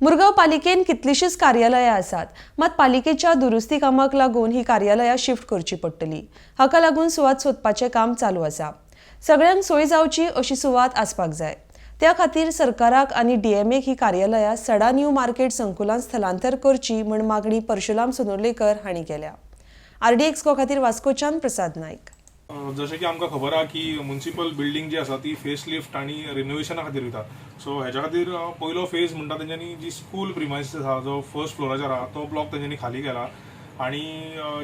मुरगांव पालिकेन कितलींशींच कार्यालयां आसात, मात पालिकेच्या दुरुस्ती कामाक लागून ही कार्यालयां शिफ्ट करची पडटली. हाका लागून सुवात सोदपाचें काम चालू आसा. सगळ्यांक सोय जावची अशी सुवात आसपाक जाय. त्या खातीर सरकाराक आनी डीएमएक ही कार्यालयां सडा न्यू मार्केट संकुलांत स्थलांतर करची म्हण मागणी परशुराम सोनुर्लेकर हांणी केल्या. आरडीएक्स गो खातीर वास्कोच्यान प्रसाद नायक. जशें की आमकां खबर आहा की म्युनिसिपल बिल्डींग जी आसा ती फेस लिफ्ट आनी रिनोवेशना खातीर वयता. सो हेच्या खातीर पयलो फेज म्हणटा तेंच्यांनी जी स्कूल प्रिमायसीस आहा, जो फर्स्ट फ्लोराचेर आहा, तो ब्लॉक तेंच्यांनी खाली केला आणि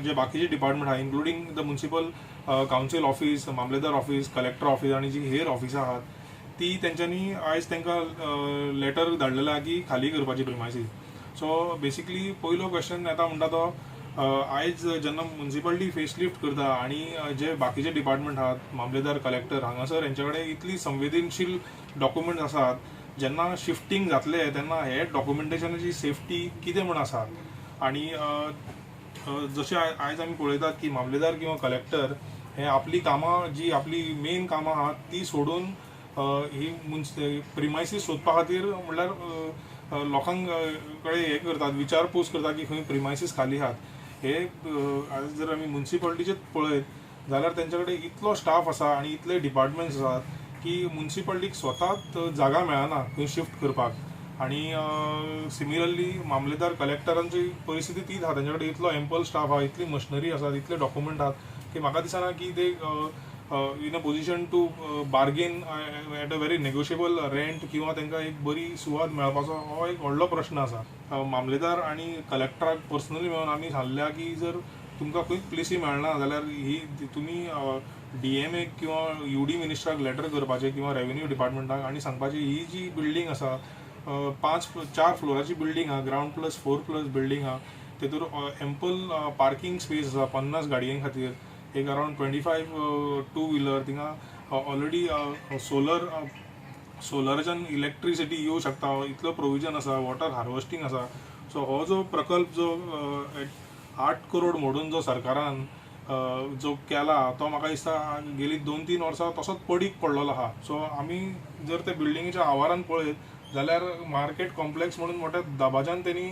जे बाकीचे डिपार्टमेंट आहा, including the municipal council office, मामलेदार ऑफिस, कलेक्टर ऑफिस आनी जी हेर ऑफिसां आहात, ती तेंच्यांनी आयज तांकां लेटर धाडलेलें आहा की खाली करपाची प्रिमायसीस. सो बेसिकली पयलो क्वेश्चन येता म्हणटा तो आयज जेन्ना म्युनिसिपालिटी फेस लिफ्ट करता आणि जे बाकीचे डिपार्टमेंट आहात, मामलेदार, कलेक्टर, हांगासर हेंच्या कडेन इतली संवेदनशील डॉक्युमेंट्स आसात, जेन्ना शिफ्टींग जातले तेन्ना हे डॉक्युमेंटेशनाची सेफ्टी कितें म्हूण आसा? आणि अ, अ, जशें आयज आमी पळयतात की मामलेदार किंवा कलेक्टर हे आपली कामां, जी आपली मेन कामां आहात, ती सोडून ही प्रिमायसीस सोदपा खातीर म्हणल्यार अ, अ, लोकांक कडेन हें करतात, विचारपूस करतात की खंय प्रिमायसीस खाली आहात. हे आयज जर आमी म्युनिसिपालिटीचेच पळयत जाल्यार तेंच्या कडेन इतलो स्टाफ आसा आनी इतले डिपार्टमेंट्स आसात की म्युनिसिपालिटीक स्वताच जागा मेळना खंय शिफ्ट करपाक. आणि सिमिलरली मामलेदार, कलेक्टरांची परिस्थिती तीच आहा. तेंच्या कडेन इतलो एम्पल स्टाफ आहा, इतली मशिनरी आसात, इतले डॉक्युमेंट आहात की म्हाका दिसना की ते in a position to bargain at a very negotiable rent किंवा तांकां एक बरी सुवात मेळपाचो हो एक व्हडलो प्रश्न आसा. मामलेदार आनी कलेक्टराक पर्सनली मेळून आमी सांगल्या की जर तुमकां खंयच प्लेसी मेळना जाल्यार ही तुमी डीएमए किंवा यूडी मिनिस्टराक लेटर करपाचें किंवा रेवेन्यू डिपार्टमेंटाक आनी सांगपाचें, ही जी बिल्डींग आसा, पांच चार फ्लोराची बिल्डींग आहा, ground plus four plus building आहा, तेतूर एम्पल पार्किंग स्पेस आसा 50 गाडयां खातीर, एक around 25 two wheeler, थिंगा ऑलरेडी सोलर, सोलराच्यान इलेक्ट्रिसिटी येवं शकता इतलो प्रोविजन आसा, वॉटर हार्वेस्टिंग आसा. सो हो जो प्रकल्प जो 8 करोड मोडून जो सरकारान जो केला, तो म्हाका दिसता गेली 2-3 वर्सां तसोच पडीक पडलेलो आहा. सो आमी जर ते बिल्डिंगेच्या आवारान पळयत जाल्यार मार्केट कॉम्प्लेक्स म्हणून मोठ्या दबाज्यान तेणी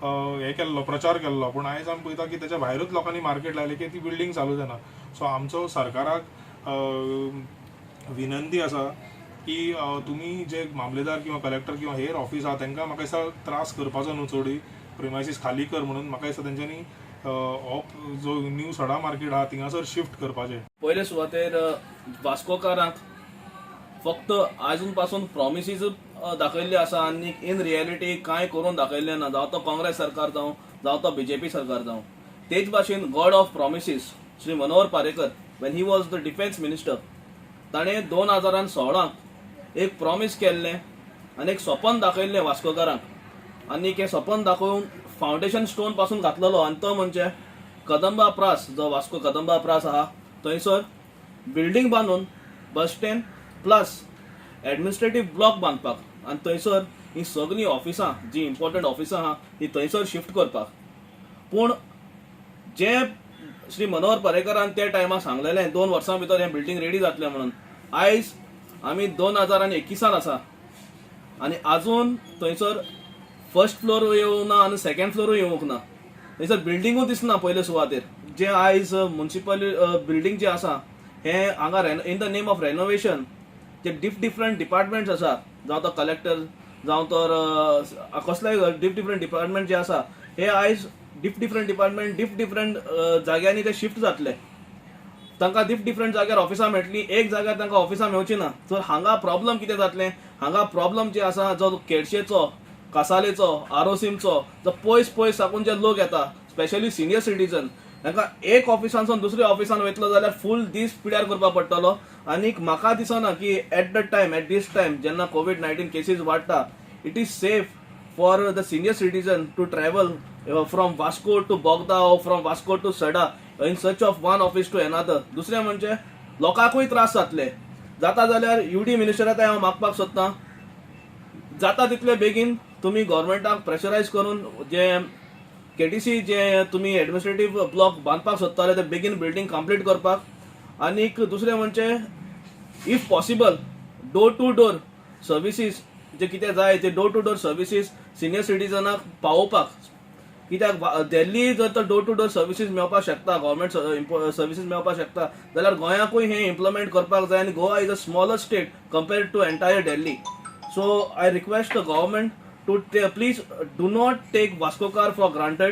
हे केल्लो, प्रचार केल्लो, पूण आयज आमी पळयता की त्याच्या भायरूच लोकांनी मार्केट लायलें की ती बिल्डींग चालू जायना. सो आमचो सरकाराक विनंती आसा की तुमी जे मामलेदार किंवा कलेक्टर किंवा हेर ऑफिस आहा, तांकां म्हाका दिसता त्रास करपाचो न्हू चडूय, प्रिमायसीस खाली कर म्हणून. म्हाका दिसता तेंच्यांनी हो जो न्यू सडा मार्केट आहा, थिंगासर शिफ्ट करपाचें. पयले सुवातेर वास्कोकारांक फक्त आजून पासून प्रॉमिसीस दाखयल्ले आसा आनी इन रियलिटी कांय करून दाखयल्लें ना, जावं तो काँग्रेस सरकार जावं, जावं तो बीजेपी सरकार जावं. तेच भाशेन God of promises Shri Manohar Parrikar, when he was the defence minister, ताणें 2016क एक प्रॉमीस केल्लें आनी एक सपन दाखयल्लें वास्कोकारांक आनी हें सपन दाखोवन फावंडेशन स्टोन पासून घातलेलो आनी तो म्हणजे कदंबा प्रास, जो वास्को कदंबा प्रास आहा, थंयसर बिल्डींग बांदून bus stand plus administrative block बांदपाक आनी थंयसर ही सगळीं ऑफिसां, जी इम्पॉर्टंट ऑफिसां आहा, ती थंयसर शिफ्ट करपाक. पूण जे श्री मनोहर पर्रेकरान त्या टायमार सांगलेलें, 2 वर्सां भितर हें बिल्डींग रेडी जातलें म्हणून, आयज आमी 2021न आसा आनी अजून थंयसर फर्स्ट फ्लोर येवंक ना आनी सेकंड फ्लोरूय येवंक ना. थंयसर बिल्डिंगूय दिसना. पयले सुवातेर जे आयज म्युनिसिपल बिल्डींग जे आसा, हे हांगा in the name of renovation J different departments आसा, जावं तो कलेक्टर, जावं तर कसलेय डिफरंट डिपार्टमेंट जे आसा, हे आयज different department different जाग्यांनी ते शिफ्ट जातले. तांकां डिफरंट जाग्यार ऑफिसां मेळटली, एक जाग्यार तांकां ऑफिसां मेवची ना. तर हांगा प्रॉब्लम कितें जातलें? हांगा प्रॉब्लम जे आसा, जो केळशेचो, कासालेचो, आरोसीमचो, जो पयस पयस साकून जे लोक येता, स्पेशली सिनियर सिटीजन, तांकां एक ऑफिसांसून दुसऱ्या ऑफिसान वयतलो जाल्यार फूल दीस पिड्यार करपाक पडटलो. आनीक म्हाका दिसना की at the time, at this time, जेन्ना कोवीड 19 केसीस वाडटा, it is safe for the senior citizen to travel from Vasco to Bogda or from Vasco to Sada in search of one office to another. दुसरें म्हणजे लोकांकूय त्रास जातले. जाता जाल्यार UD मिनिस्टरा हांव मागपाक सोदतां, जाता तितले बेगीन तुमी गव्हर्मेंटाक प्रेशरायज करून जे केटीसी जे तुमी एडमिनिस्ट्रेटीव ब्लॉक बांदपाक सोदताले, ते बेगीन बिल्डींग कंप्लीट करपाक. आनीक दुसरें म्हणजे, if possible, door to door services. जे कितें जाय ते door to door services senior सिटीजनाक पावोवपाक. कित्याक दिल्ली जर तर डोर टू डोर सर्विसीस मेळपाक शकता, गव्हर्मेंट सर्विसीस मेळपाक शकता, जाल्यार गोंयाकूय हें इम्प्लिमेंट करपाक जाय. आनी Goa is a smaller state compared to entire Delhi. So I request the government to please do not take Vascokar for granted.